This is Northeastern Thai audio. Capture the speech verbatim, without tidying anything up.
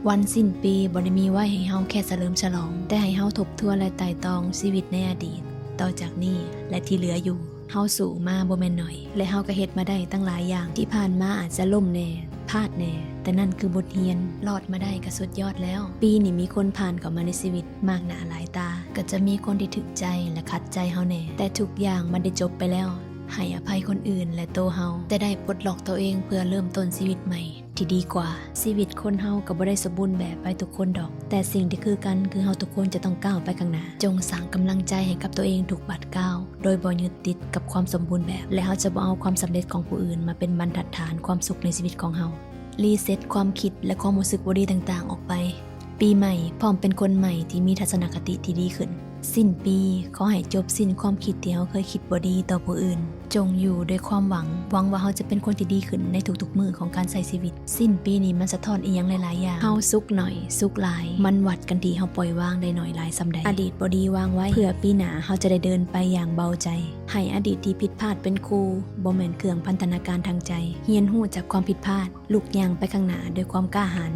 วันสิ้นปีบ่ได้มีไว้ให้เฮาแค่เฉลิมฉลอง แต่ให้เฮาทบทวนและไตร่ตรองชีวิตในอดีต ต่อจากนี้และที่เหลืออยู่ เฮาสู้มาบ่แม่นน้อย และเฮาก็เฮ็ดมาได้ตั้งหลายอย่าง ที่ผ่านมาอาจจะล้มแน่ พลาดแน่ แต่นั่นคือบทเรียน รอดมาได้ก็สุดยอดแล้ว ปีนี้มีคนผ่านเข้ามาในชีวิตมากหน้าหลายตา ก็จะมีคนที่ถูกใจและขัดใจเฮาแน่ แต่ทุกอย่างมันได้จบไปแล้ว ให้อภัยคนอื่นและตัวเฮา จะได้ปลดล็อกตัวเองเพื่อเริ่มต้นชีวิตใหม่ที่ดีกว่า ชีวิตคนเฮาก็บ่ได้สมบูรณ์แบบไปทุกคนดอก แต่สิ่งที่คือกันคือเฮาทุกคนจะต้องก้าวไปข้างหน้า จงสร้างกำลังใจให้กับตัวเองทุกบาดก้าว โดยบ่ยึดติดกับความสมบูรณ์แบบ และเฮาจะบ่เอาความสำเร็จของผู้อื่นมาเป็นบรรทัดฐานความสุขในชีวิตของเฮา รีเซ็ตความคิดและความรู้สึกบ่ดีต่างๆ ออกไป ปีใหม่พร้อมเป็นคนใหม่ที่มีทัศนคติที่ดีขึ้น สิ้นปีขอให้จบสิ้นความคิดที่เฮาเคยคิดบ่ดีต่อผู้อื่น จงอยู่ด้วยความหวัง หวังว่าเฮาจะเป็นคนที่ดีขึ้นในทุกๆมื้อของการใช้ชีวิต สิ้นปีนี้มันสะท้อนอีหยังหลายๆอย่าง เฮาสุขหน่อย สุขหลาย มันวัดกันที่เฮาปล่อยวางได้หน่อยหลายส่ำใด อดีตบ่ดีวางไว้ เพื่อปีหน้าเฮาจะได้เดินไปอย่างเบาใจ ให้อดีตที่ผิดพลาดเป็นครู บ่แม่นเครื่องพันธนาการทางใจ เรียนรู้จากความผิดพลาด ลุกย่างไปข้างหน้าด้วยความกล้าหาญ